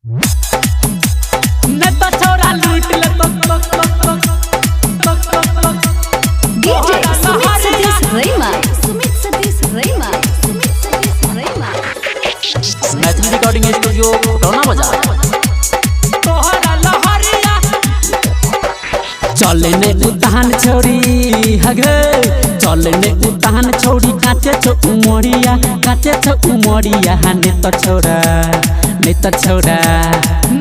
न त छोरा लूट ले तो तो तो तो तो तो तो। DJ Sumit Satish Raima. Sumit Satish Raima. Sumit Satish Raima. Maithili recording studio Paona Bazar. तोहरा लहरिया चले ने उतान छोरी हगे, चले ने उतान छोरी, काचे छो उमरिया, काचे छो उमरिया। ने त छोरा, ने त छोरा,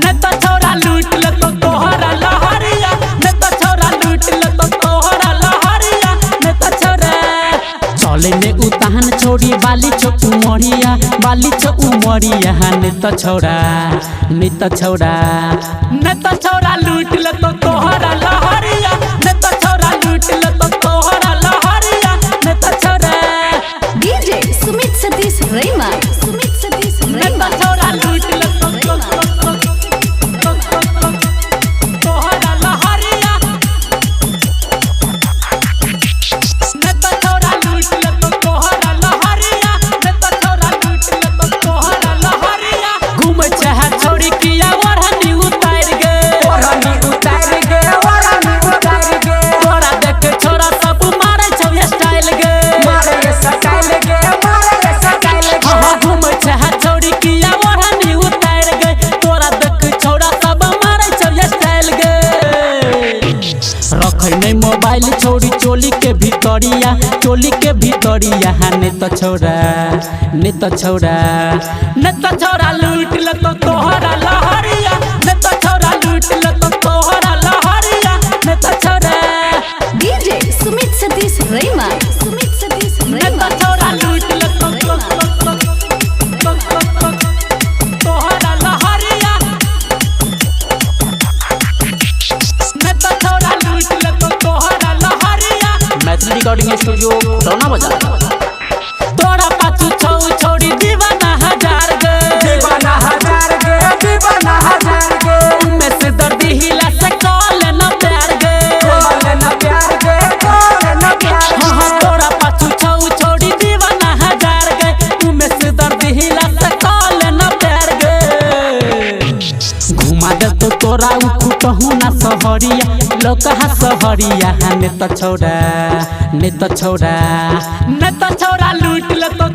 ने त छोरा लूट ले तो तोहरा लहरिया, ने त छोरा लूट ले तो तोहरा लहरिया, ने त छोरा। चले ने उतान छोरी, बाली छो उमरिया, बाली छो उमरिया। ने त छोरा, ने त छोरा, ने त छोरा लूट ले तो तोहरा लहरिया, ने त छोरा लूट ले तो तोहरा लहरिया, ने त छोरा। DJ Sumit Satish Raima. Sumit Satish ने त Raima. छोरा लूट ले तो तो तो तो तो तो तो तोहरा लहरिया, ने त छोरा लूट ले तो तोहरा लहरिया, ने त छोरा लूट ले तो तोहरा लहरिया। घूमै चाहे छोरी किया ओढ़नी उतार गे, ओढ़नी उतार गे, ओढ़नी उतार गे। तोरा देख छोरा सब मारै छौ स्टाइल गे, मारे स्टाइल गे, मारे स्टाइल गे। हाँ घूमै चाहे छोरी किया ओढ़नी उतार गे, तोरा देख छोरा सब मारै छौ स्टाइल गे। रखै नै मोबाइल छोरी चोली के भीतरिया, चोली के भीतरिया। ने त छोरा, ने त छोरा, ने त छोरा लूट ले तो तोहरा लहरिया, ने त छोरा लूट ले तो तोहरा लहरिया, ने त छोरा। DJ Sumit Satish Raima. Sumit Satish ने त Raima. छोरा लूट ले तो तो तो तो तो तो तो तोहरा लहरिया, ने त छोरा लूट ले तो तोहरा लहरिया। मैथिली रिकॉर्डिंग स्टूडियो पटौना बाजार। तोरा पाछू छौ छोरी दीवाना हजार गे, दीवाना हजार गे, दीवाना हजार गे। उनमें से दर्दी हिला से कॉल न प्यार गे। बोल न प्यार गे, बोल न प्यार हाँ हाँ गे। तोरा पाछू छौ छोरी दीवाना हजार गे, उनमें से दर्दी हिला से कॉल न प्यार गे। घुमा दे तो तोरा उठू ना सहरिया, लोकहा सहरिया। ने त छोरा, ने त छोरा, ने त छोरा लूट ले तो